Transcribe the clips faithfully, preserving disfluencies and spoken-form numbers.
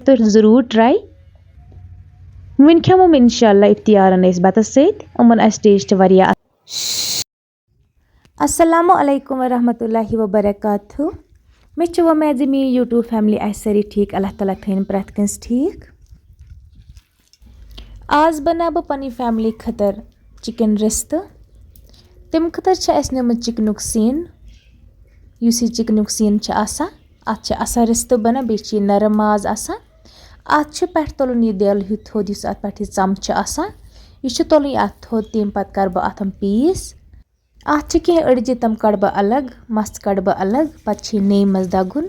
تُہۍ ضروٗر ٹراے۔ وۄنۍ کھٮ۪مو أسۍ انشاءاللہ افطارن أسۍ بتس سۭتۍ، یِمن آسہِ ٹیسٹ واریاہ اصل۔ السلام علیکم ورحمۃ اللہ وبرکاتہ۔ مےٚ چھِ وۄمید زِ میٲنۍ YouTube family آسہِ سٲری ٹھیٖک، اللہ تعالیٰ تھٲیِن پرٛٮ۪تھ کٲنٛسہِ ٹھیٖک۔ آز بناو بہٕ پننہِ family خٲطرٕ چکن رِستہٕ۔ تَمہِ خٲطرٕ چھِ اَسہِ نیومُت چکنُک سیٖن۔ یُس یہِ چکنُک سیٖن چھُ آسان، اَتھ چھِ آسان رِستہٕ بنان، بیٚیہِ چھِ یہِ نرم ماز آسان۔ اَتھ چھُ پٮ۪ٹھٕ تُلُن یہِ دٮ۪ل ہیوٗ تھوٚد، یُس اَتھ پٮ۪ٹھ یہِ ژَم چھِ آسان، یہِ چھُ تُلُن یہِ اَتھ تھوٚد۔ تَمہِ پَتہٕ کَرٕ بہٕ اَتھ یِم piece۔ اَتھ چھِ کینٛہہ أڈجہِ، تِم کَڑٕ بہٕ الگ، مَژھ کَڑٕ بہٕ الگ، پَتہٕ چھِ یہِ نیٚیہِ منٛز دَگُن۔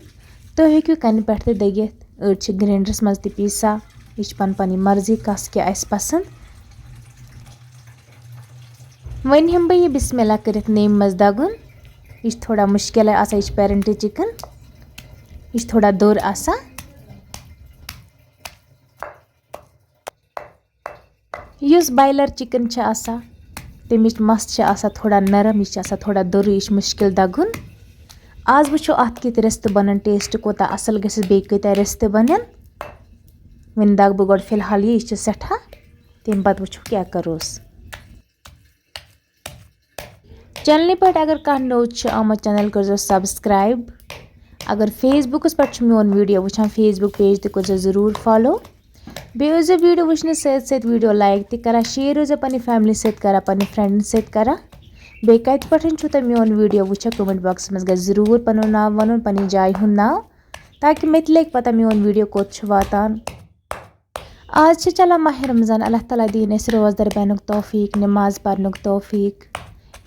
تُہۍ ہیٚکِو کَنہِ پٮ۪ٹھ تہِ دٔگِتھ، أڈۍ چھِ grinderس منٛز تہِ پیٖسان۔ یہِ چھِ پَنٕنۍ پَنٕنۍ مرضی، کَس کیٛاہ آسہِ پَسنٛد۔ وۄنۍ ہٮ۪مہٕ بہٕ یہِ بسم اللہ کٔرِتھ نیٚیہِ منٛز دَگُن۔ یہِ چھِ تھوڑا مُشکِلٕے آسان، یہِ چھِ parent chicken، یہِ چھِ تھوڑا دوٚر آسان۔ یُس boiler chicken چھِ آسان، تَمِچ مَژھ چھِ آسان تھوڑا نرم، یہِ چھِ آسان تھوڑا دوٚرٕے، یہِ چھِ مُشکِل دَگُن۔ آز وٕچھو اَتھ کِتھ رِستہٕ بَنَن، taste کوٗتاہ اَصٕل گژھِ، بیٚیہِ کۭتیٛاہ رِستہٕ بَنَن۔ وۄنۍ دَگہٕ بہٕ گۄڈٕ فی الحال یہِ، یہِ چھِ سٮ۪ٹھاہ، تَمہِ پَتہٕ وٕچھو کیٛاہ کَروس۔ channelہِ پٮ۪ٹھ اگر کانٛہہ نوٚو چھُ آمُت، channel کٔرۍزیو subscribe۔ اگر Facebookس پٮ۪ٹھ چھُ میون video وٕچھان، Facebook page تہِ کٔرۍزیو ضروٗر follow۔ بیٚیہِ ٲسۍزیو video وٕچھنہٕ سۭتۍ سۭتۍ video like تہِ کران، share ٲسۍزیو پننہِ family سۭتۍ کران، پننہِ friendن سۭتۍ کران۔ بیٚیہِ کتہِ پٮ۪ٹھ چھُو تُہۍ میون video وٕچھان، comment boxس منٛز گژھِ ضروٗر پنُن ناو ونُن، پننہِ جایہِ ہُنٛد ناو، تاکہِ مےٚ تہِ لگہِ پتہ میون video کوٚت چھُ واتان۔ آز چھِ چلان ماہِ رمضان، اللہ تعالیٰ دِیِن اَسہِ روزدار بیٚہنُک توفیٖق، نماز پرنُک توفیٖق۔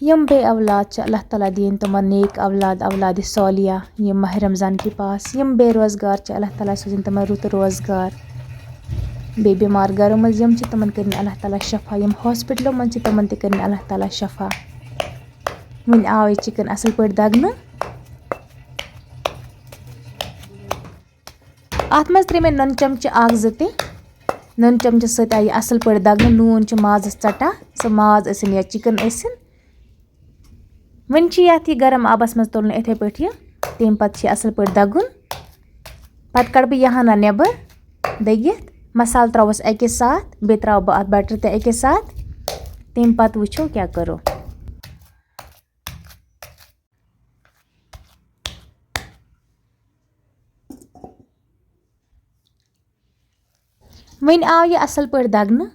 یِم بے اولاد چھِ، اللہ تعالیٰ دِیِن تِمن نیک اولاد، اولادِ صالحہ، یِم ماہِ رمضان کہِ پاس۔ یِم بے روزگار چھِ، اللہ تعالیٰ سوٗزِن تِمن رُت روزگار۔ بیٚیہِ بٮ۪مار گرو منٛز یِم چھِ، تِمن کٔرِن اللہ تعالیٰ شفا۔ یِم hospitalو منٛز چھِ، تِمن تہِ کٔرِن اللہ تعالیٰ شفا۔ وۄنۍ آو یہِ chicken اَصٕل پٲٹھۍ دَگنہٕ۔ اَتھ منٛز ترٛٲے مےٚ نُنہٕ چمچہٕ اَکھ زٕ تہِ۔ نُنہٕ چمچہٕ سۭتۍ آیہِ یہِ اَصٕل پٲٹھۍ دَگنہٕ۔ نوٗن چھُ مازَس ژَٹان، سُہ ماز ٲسِن یا chicken ٲسِن۔ وۄنۍ چھِ یَتھ یہِ گرم آبَس منٛز تُلُن یِتھَے پٲٹھۍ یہِ۔ تَمہِ پَتہٕ چھِ یہِ اَصٕل پٲٹھۍ دَگُن۔ پَتہٕ کَڑٕ بہٕ یہِ ہنا نٮ۪بَر دٔگِتھ۔ مصالہٕ ترٛاوَس اَکے ساتہٕ، بیٚیہِ ترٛاوٕ بہٕ اَتھ butter تہِ اَکے ساتہٕ۔ تَمہِ پَتہٕ وٕچھو کیٛاہ کَرو۔ وۄنۍ آو یہِ اَصٕل پٲٹھۍ دَگنہٕ۔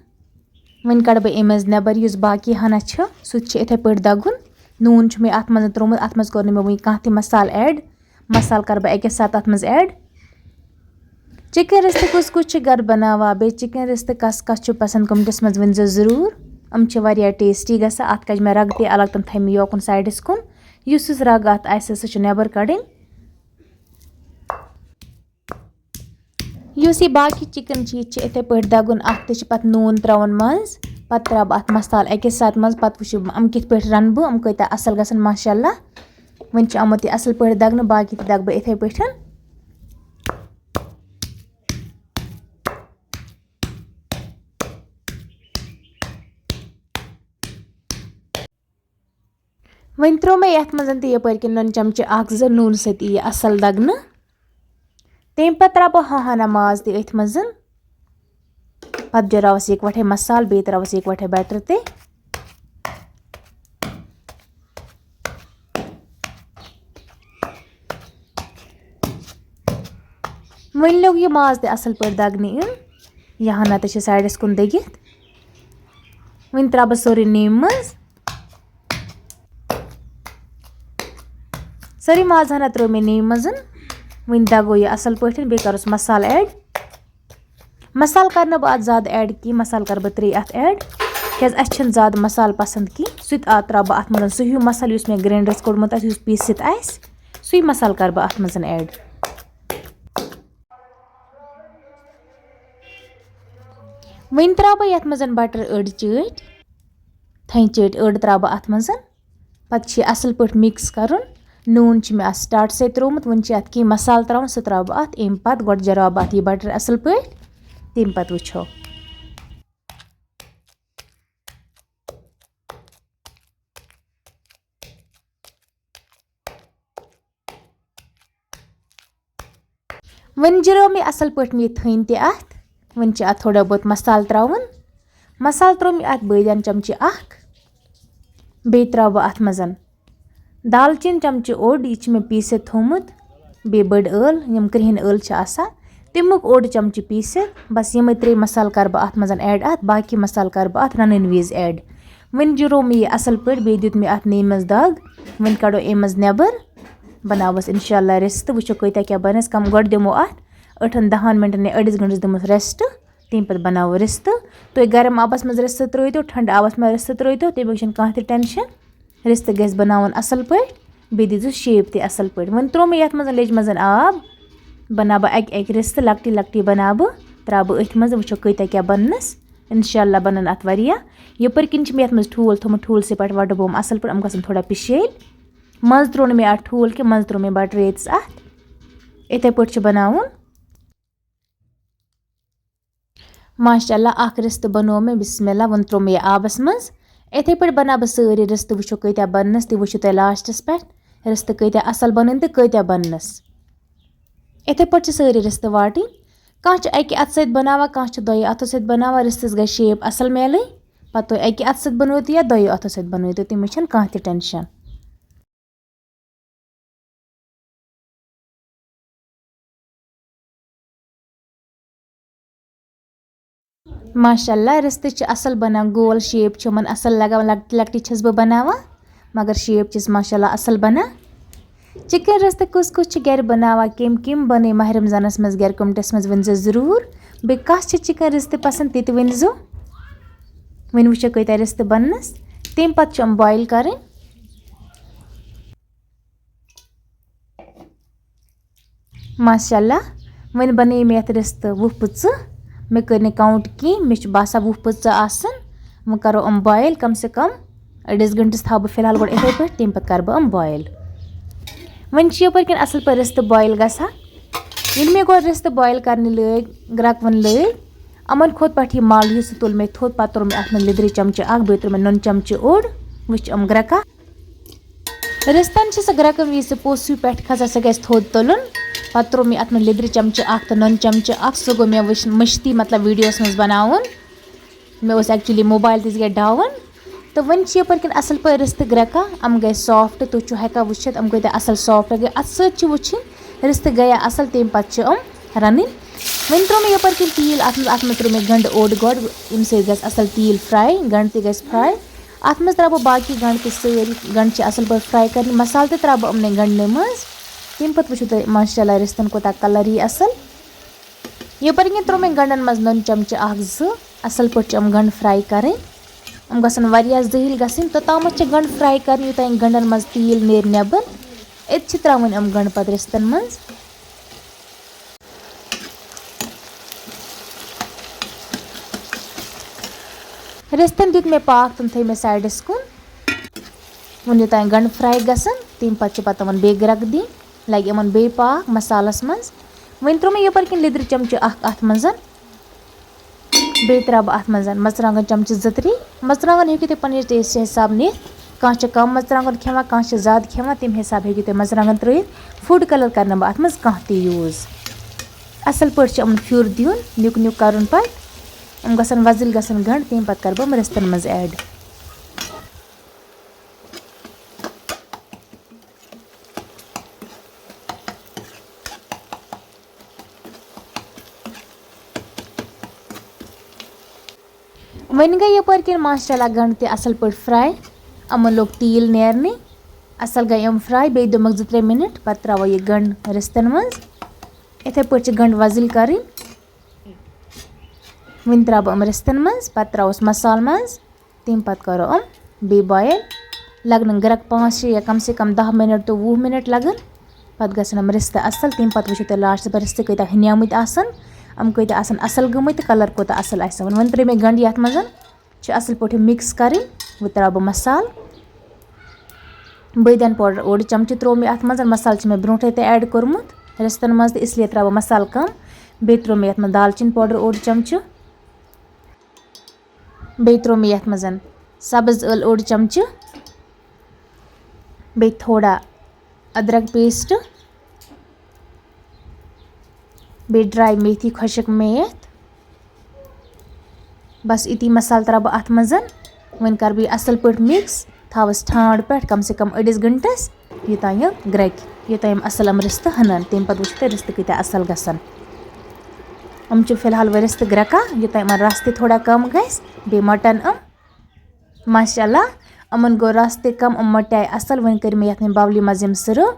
وۄنۍ کَڑٕ بہٕ اَمہِ منٛز نٮ۪بَر یُس باقٕے ہَنا چھُ، سُہ تہِ چھُ یِتھَے پٲٹھۍ دَگُن۔ نوٗن چھُ مےٚ اَتھ منٛز ترٛوومُت، اَتھ منٛز کوٚر نہٕ مےٚ وٕنہِ کانٛہہ تہِ مصالہٕ add۔ مصالہٕ کَرٕ بہٕ اَکے ساتہٕ اَتھ منٛز add۔ chicken رِستہٕ کُس کُس چھُ گَرٕ بَناوان، بیٚیہِ chicken رِستہٕ کَس کَس چھُ پَسنٛد، commentsَس منٛز ؤنۍزیو ضروٗر۔ یِم چھِ واریاہ tasty گژھان۔ اَتھ کَجہِ مےٚ رَگہٕ تہِ الگ، تِم تھایہِ مےٚ یوکُن sideَس کُن۔ یُس یُس رَگ اَتھ آسہِ، سُہ چھُ نٮ۪بَر کَڑٕنۍ۔ یُس یہِ باقٕے chicken چھِ، یہِ تہِ چھِ یِتھَے پٲٹھۍ دَگُن۔ اَتھ تہِ چھِ پَتہٕ نوٗن ترٛاوُن منٛز، پَتہٕ ترٛاوٕ بہٕ اَتھ مصالہٕ اَکے ساتہٕ منٛز، پَتہٕ وٕچھِ بہٕ یِم کِتھ پٲٹھۍ رَنہٕ بہٕ، یِم کۭتیٛاہ اَصٕل گژھن، ماشاء اللہ۔ وۄنۍ چھِ آمُت یہِ اَصٕل پٲٹھۍ دَگنہٕ، باقٕے تہِ دَگہٕ بہٕ یِتھَے پٲٹھۍ۔ وۄنۍ ترٛوو مےٚ یَتھ منٛز تہِ یَپٲرۍ کِنۍ نُنہٕ چمچہٕ اَکھ زٕ نوٗنہٕ سۭتۍ یی یہِ اَصٕل دَگنہٕ۔ تَمہِ پَتہٕ ترٛاوٕ بہٕ ہاہانہ ماز تہِ أتھۍ منٛز۔ پَتہٕ جراوَس یِکوَٹھَے مصالہٕ، بیٚیہِ ترٛاوَس یِکوَٹھَے butter تہِ۔ وۄنۍ لوٚگ یہِ ماز تہِ اَصٕل پٲٹھۍ دَگنہٕ یُن۔ یہِ ہنا تہِ چھِ sideَس کُن دٔگِتھ۔ وۄنۍ ترٛاوٕ بہٕ سورُے نیٚمہِ منٛز۔ سٲرٕے ماز ہنا ترٛٲو مےٚ نیٚمہِ منٛز۔ وۄنۍ دَگو یہِ اَصٕل پٲٹھۍ، بیٚیہِ کَرُس مصالہٕ add۔ مصالہٕ کَرٕ نہٕ بہٕ اَتھ زیادٕ add کینٛہہ، مصالہٕ کَرٕ بہٕ ترٛے اَتھ add، کیٛازِ اَسہِ چھِنہٕ زیادٕ مصالہٕ پَسنٛد کینٛہہ۔ سُہ تہِ آ ترٛاوٕ بہٕ اَتھ منٛز، سُہ ہیوٗ مصالہٕ یُس مےٚ grinderَس کوٚڑمُت آسہِ، یُس پیٖسِتھ آسہِ، سُے مصالہٕ کَرٕ بہٕ اَتھ منٛز add۔ وۄنۍ ترٛاوٕ بہٕ یَتھ منٛز butter أڑ چٲٹۍ، تھٔنۍ چٲٹۍ أڑ ترٛاوٕ بہٕ اَتھ منٛز۔ پَتہٕ چھُ یہِ اَصٕل پٲٹھۍ mix کَرُن۔ نوٗن چھُ مےٚ اَتھ startسٕے ترٛوومُت، وۄنۍ چھِ اَتھ کینٛہہ مصالہٕ ترٛاوُن، سُہ ترٛاوٕ بہٕ اَتھ اَمہِ پَتہٕ۔ گۄڈٕ جراوٕ بہٕ اَتھ یہِ butter اَصٕل پٲٹھۍ، تَمہِ پَتہٕ وٕچھو۔ وۄنۍ جِرو مےٚ اَصٕل پٲٹھۍ یہِ تھٔنۍ تہِ اَتھ۔ وۄنۍ چھِ اَتھ تھوڑا بہت مصالہٕ ترٛاوُن۔ مصالہٕ ترٛوو مےٚ اَتھ بٲدیان چمچہٕ اَکھ۔ بیٚیہِ ترٛاوٕ بہٕ اَتھ منٛز دالچیٖن چمچہٕ اوٚڑ، یہِ چھِ مےٚ پیٖسِتھ تھوٚومُت، بیٚیہِ بٔڑ ٲل، یِم کرٛہِنۍ ٲل چھِ آسان، تَمیُک اوٚڑ چمچہٕ پیٖسِتھ۔ بس یِمَے ترٛےٚ مصالہٕ کَرٕ بہٕ اَتھ منٛز add، اَتھ باقی مصالہٕ کَرٕ بہٕ اَتھ رَنَن وِزِ add۔ وۄنۍ جُرو مےٚ یہِ اَصٕل پٲٹھۍ، بیٚیہِ دیُت مےٚ اَتھ نیٚیہِ منٛز دَگ۔ وۄنۍ کَڑو اَمہِ منٛز نٮ۪بر، بَناوَس اِنشاء اللہ رِستہٕ، وٕچھو کۭتیٛاہ کیٛاہ بَنَس۔ کَم گۄڈٕ دِمو اَتھ ٲٹھَن دَہَن مِنٹَن یا أڑِس گھنٹَس دِموس rest، تَمہِ پَتہٕ بَناوو رِستہٕ۔ تُہۍ گرم آبَس منٛز رِستہٕ ترٛٲوۍتو، ٹھنٛڈٕ آبَس منٛز رِستہٕ ترٛٲوۍتو، تَمیُک چھُنہٕ کانٛہہ تہِ tension۔ رِستہٕ گژھِ بَناوُن اَصٕل پٲٹھۍ، بیٚیہِ دیٖزیو shape تہِ اَصٕل پٲٹھۍ۔ وۄنۍ ترٛوو مےٚ یَتھ منٛز لیٚجہِ منٛز آب، بَناو بہٕ اَکہِ اَکہِ رِستہٕ، لۄکٹی لۄکٹی بَناو بہٕ، ترٛاو بہٕ أتھۍ منٛز، وٕچھو کۭتیٛاہ کیٛاہ بَننَس۔ اِنشاء اللہ بَنَن اَتھ واریاہ۔ یَپٲرۍ کِنۍ چھِ مےٚ یَتھ منٛز ٹھوٗل تھوٚمُت، ٹھوٗل سۭتۍ پٮ۪ٹھ وَٹہٕ بہٕ یِم اَصٕل پٲٹھۍ، یِم گژھن تھوڑا پِشیلۍ۔ منٛزٕ ترٛوو نہٕ مےٚ اَتھ ٹھوٗل کینٛہہ، منٛزٕ ترٛوو مےٚ butter ییٚتِس اَتھ۔ یِتھَے پٲٹھۍ چھِ بَناوُن۔ ماشاء اللہ، اَکھ رِستہٕ بَنوو مےٚ، بسم اللہ، وۄنۍ ترٛوو مےٚ یہِ آبَس منٛز۔ یِتھَے پٲٹھۍ بَناو بہٕ سٲری رِستہٕ، وٕچھو کۭتیٛاہ بَننَس، تہِ وٕچھِو تُہۍ lastس پٮ۪ٹھ، رِستہٕ کۭتیٛاہ اَصٕل بَنَن تہٕ کۭتیٛاہ بَننَس۔ یِتھَے پٲٹھۍ چھِ سٲری رِستہٕ واٹٕنۍ۔ کانٛہہ چھُ اَکہِ اَتھٕ سۭتۍ بَناوان، کانٛہہ چھُ دۄیو اَتھو سۭتۍ بَناوان۔ رِستَس گژھِ shape اَصٕل میلٕنۍ۔ پَتہٕ تُہۍ اَکہِ اَتھٕ سۭتۍ بَنٲوِو تہٕ یا دۄیو اَتھو سۭتۍ بَنٲوِو تہٕ، تَمِچ چھَنہٕ کانٛہہ تہِ tension۔ ماشاء اللہ، رِستہٕ چھِ اَصٕل بَنان، گول shape چھِ یِمَن اَصٕل لَگان، لۄکٹہِ لۄکٹہِ چھَس بہٕ بَناوان، مگر shape چھِس ماشاء اللہ اَصٕل بَنان۔ Chicken رِستہٕ کُس کُس چھُ گَرِ بَناوان، کٔمۍ کٔمۍ بَنٲے ماہِ رمضانَس منٛز گَرِ commentsس منٛز ؤنۍزیو ضروٗر۔ بیٚیہِ کَس چھِ chicken رِستہٕ پَسنٛد، تہِ تہِ ؤنۍزیو۔ وۄنۍ وٕچھو کۭتیٛاہ رِستہٕ بَننَس، تَمہِ پَتہٕ چھِ یِم boil کَرٕنۍ۔ ماشاء اللہ، وۄنۍ بَنٲے مےٚ یَتھ رِستہٕ وُہ پٕژٕ۔ مےٚ کٔرۍ نہٕ count کینٛہہ، مےٚ چھُ باسان وُہ پٕژٕ آسَن۔ وۄنۍ کَرو یِم boil کم سے کم أڑِس گھنٹَس، تھاوٕ بہٕ فی الحال گۄڈٕ یِتھَے پٲٹھۍ، تَمہِ پَتہٕ کَرٕ بہٕ یِم boil۔ وۄنۍ چھِ یَپٲرۍ کِنۍ اَصٕل پٲٹھۍ رِستہٕ boil گژھان۔ ییٚلہِ مےٚ گۄڈٕ رِستہٕ boil کَرنہِ لٲگۍ، گرٛٮ۪کہٕ وٕنۍ لٲگۍ، یِمَن کھوٚت پٮ۪ٹھٕ یہِ مَل ہیوٗ، سُہ تُل مےٚ تھوٚد، پَتہٕ ترٛوو مےٚ اَتھ منٛز لیٚدرِ چمچہٕ اَکھ، بیٚیہِ ترٛوو مےٚ نُنہٕ چمچہٕ اوٚڑ۔ وٕچھ یِم گرٛٮ۪کا۔ رِستَن چھِ سۄ گرٛٮ۪کَن وِزِ پوٚژھ ہیوٗ پٮ۪ٹھٕ کھسان، سۄ گژھِ تھوٚد تُلُن۔ پَتہٕ ترٛوو مےٚ اَتھ منٛز لیٚدرِ چمچہٕ اَکھ تہٕ نُنہٕ چمچہٕ اَکھ۔ سُہ گوٚو مےٚ وٕچھ مٔشتٕے، مطلب، videoَس منٛز بَناوُن۔ مےٚ اوس actually mobile تہِ گٔے down۔ تہٕ وۄنۍ چھِ یَپٲرۍ کِنۍ اَصٕل پٲٹھۍ رِستہٕ گرٛٮ۪کان، یِم گٔے soft، تُہۍ چھِو ہٮ۪کان وٕچھِتھ یِم کۭتیٛاہ اَصٕل soft گٔے۔ اَتھٕ سۭتۍ چھِ وٕچھِنۍ رِستہٕ گٔیا اَصٕل، تَمہِ پَتہٕ چھِ یِم رَنٕنۍ۔ وۄنۍ ترٛوو مےٚ یَپٲرۍ کِنۍ تیٖل اَتھ منٛز، اَتھ منٛز ترٛوو مےٚ گَنٛڈٕ اوٚڑ گۄڈٕ، ییٚمہِ سۭتۍ گژھِ اَصٕل تیٖل fry، گَنٛڈٕ تہِ گژھِ fry۔ اَتھ منٛز ترٛاوٕ بہٕ باقٕے گَنٛڈٕ تہِ سٲری، گَنٛڈٕ چھِ اَصٕل پٲٹھۍ fry کَرٕنۍ، مصالہٕ تہِ ترٛاوٕ بہٕ یِمنٕے گَنٛڈنٕے منٛز۔ تَمہِ پَتہٕ وٕچھِو تُہۍ ماشاء اللہ رِستَن کوٗتاہ colour یی اَصٕل۔ یَپٲرۍ کِنۍ ترٛوو مےٚ گَنٛڈَن منٛز نُن چمچہٕ اَکھ زٕ۔ اَصٕل پٲٹھۍ چھِ یِم گَنٛڈٕ fry کَرٕنۍ۔ یِم گژھن واریاہ زٔہِل گَنٛڈٕنۍ، توٚتامَتھ چھِ گَنٛڈٕ fry کَرٕنۍ، یوٚتام گَنٛڈَن منٛز تیٖل نیرِ نٮ۪بَر۔ أتۍ چھِ ترٛاوٕنۍ یِم گَنٛڈٕ پَتہٕ رِستَن منٛز۔ رِستَن دیُت مےٚ پاکھ، تِم تھٲے مےٚ sideَس کُن۔ وۄنۍ یوٚتام گَنٛڈٕ fry گژھن، تَمہِ پَتہٕ چھِ پَتہٕ یِمَن بیٚیہِ گرٛٮ۪کھ دِنۍ، لَگہِ یِمَن بیٚیہِ پاکھ مصالَس منٛز۔ وۄنۍ ترٛوو مےٚ یَپٲرۍ کِنۍ لیٚدرِ چمچہٕ اَکھ اَتھ منٛز۔ بیٚیہِ ترٛاوٕ بہٕ اَتھ منٛز مَرژٕوانٛگَن چمچہٕ زٕ ترٛےٚ۔ مَرژٕوانٛگَن ہیٚکِو تُہۍ پنٛنِس taste حِساب نِتھ۔ کانٛہہ چھِ کَم مَرژٕوانٛگَن کھٮ۪وان، کانٛہہ چھِ زیادٕ کھٮ۪وان، تَمہِ حِساب ہیٚکِو تُہۍ مَرژٕوانٛگَن ترٛٲیِتھ۔ Food colour کَرٕ نہٕ بہٕ اَتھ منٛز کانٛہہ تہِ use۔ اَصٕل پٲٹھۍ چھِ یِمَن پھیُر دیُن، نیُک نیُک کَرُن پَتہٕ۔ یِم گژھن وۄزٕلۍ گژھن گَنٛڈ، تَمہِ پَتہٕ کَرٕ بہٕ یِم رِستَن منٛز add۔ وۄنۍ گٔے یَپٲرۍ کِنۍ ماشاء اللہ گَنٛڈٕ تہِ اَصٕل پٲٹھۍ fry۔ یِمَن لوٚگ تیٖل نیرنہِ۔ اَصٕل گٔے یِم fry۔ بیٚیہِ دِمَکھ زٕ ترٛےٚ minute، پَتہٕ ترٛاوو یہِ گَنٛڈٕ رِستَن منٛز۔ یِتھَے پٲٹھۍ چھِ گَنٛڈٕ وۄزٕلۍ کَرٕنۍ۔ وۄنۍ ترٛاوٕ بہٕ یِم رِستَن منٛز، پَتہٕ ترٛاووس مصالہٕ منٛز۔ تَمہِ پَتہٕ کَرو یِم بیٚیہِ boil۔ لَگنَن گرٛٮ۪کھ پانٛژھ شےٚ یا کَم سے کَم دَہ minute تہٕ وُہ minute لَگَن۔ پَتہٕ گژھن یِم رِستہٕ اَصٕل۔ تَمہِ پَتہٕ وٕچھِو تُہۍ lastَس پٮ۪ٹھ رِستہٕ کۭتیٛاہ ہُنیمٕتۍ آسَن، یِم کۭتیٛاہ آسَن اَصٕل گٔمٕتۍ تہٕ colour کوٗتاہ اَصٕل آسہِ یِمَن۔ وۄنۍ ترٛٲے مےٚ گَنٛڈٕ یَتھ منٛز، چھِ اَصٕل پٲٹھۍ mix کَرٕنۍ۔ وۄنۍ ترٛاوٕ بہٕ مصالہٕ۔ بٲدیان powder اوٚڑ چمچہٕ ترٛوو مےٚ اَتھ منٛز۔ مصالہٕ چھِ مےٚ برونٛٹھٕے تہِ add کوٚرمُت رِستَن منٛز، تہٕ اِسلیے ترٛاوٕ بہٕ مصالہٕ کَم۔ بیٚیہِ ترٛوو مےٚ یَتھ منٛز دالچیٖن powder اوٚڑ چمچہٕ۔ بیٚیہِ ترٛوو مےٚ یَتھ منٛز سبٕز ٲل اوٚڑ چمچہٕ، بیٚیہِ تھوڑا أدرَک paste، بیٚیہِ ڈراے میتھی، خۄشک میتھ۔ بس یِتی مسالہٕ ترٛاوٕ بہٕ اَتھ منٛز۔ وۄنۍ کَرٕ بہٕ یہِ اَصٕل پٲٹھۍ mix، تھاوَس ٹھانٛڈ پٮ۪ٹھ کم سے کم أڑِس گھنٹَس، یوٚتام یہِ گرٛٮ۪کہِ، یوٚتام یِم اَصٕل یِم رِستہٕ ہَنَن۔ تَمہِ پَتہٕ وٕچھو تُہۍ رِستہٕ کۭتیٛاہ اَصٕل گژھن۔ یِم چھِ فی الحال وۄنۍ رِستہٕ گرٛٮ۪کان، یوٚتام یِمَن رَس تہِ تھوڑا کم گژھِ، بیٚیہِ مَٹَن یِم۔ ماشاء اللہ، یِمَن گوٚو رَس تہِ کم، یِم مَٹے اَصٕل۔ وۄنۍ کٔرۍ مےٚ یَتھ منٛز bowlہِ منٛز یِم serve۔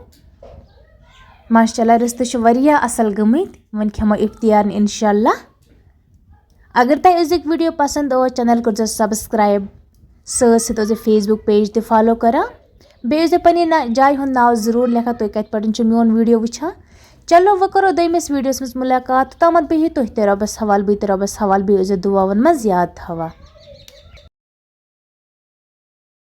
ماشاء اللہ، رِستہٕ چھِ واریاہ اَصٕل گٔمٕتۍ۔ وۄنۍ کھٮ۪مو اِفتِیارَن اِنشاء اللہ۔ اگر تۄہہِ أزیُک video پسنٛد اوس، channel کٔرۍزیو subscribe، سۭتۍ سۭتۍ ٲسۍزیو Facebook page تہِ follow کران۔ بیٚیہِ ٲسۍزیو پننہِ نا-، جایہِ ہُنٛد ناو ضروٗر لیکھان، تُہۍ کتہِ پٮ۪ٹھ چھِو میون video وٕچھان۔ چلو، وۄنۍ کرو دوٚیمِس videoس منٛز مُلاقات۔ توٚتامَتھ بِہِو تُہۍ تہِ رۄبَس حوالہٕ، بہٕ تہِ رۄبَس حوالہٕ، بیٚیہِ ٲسۍزیو دُعاوَن منٛز یاد تھاوان۔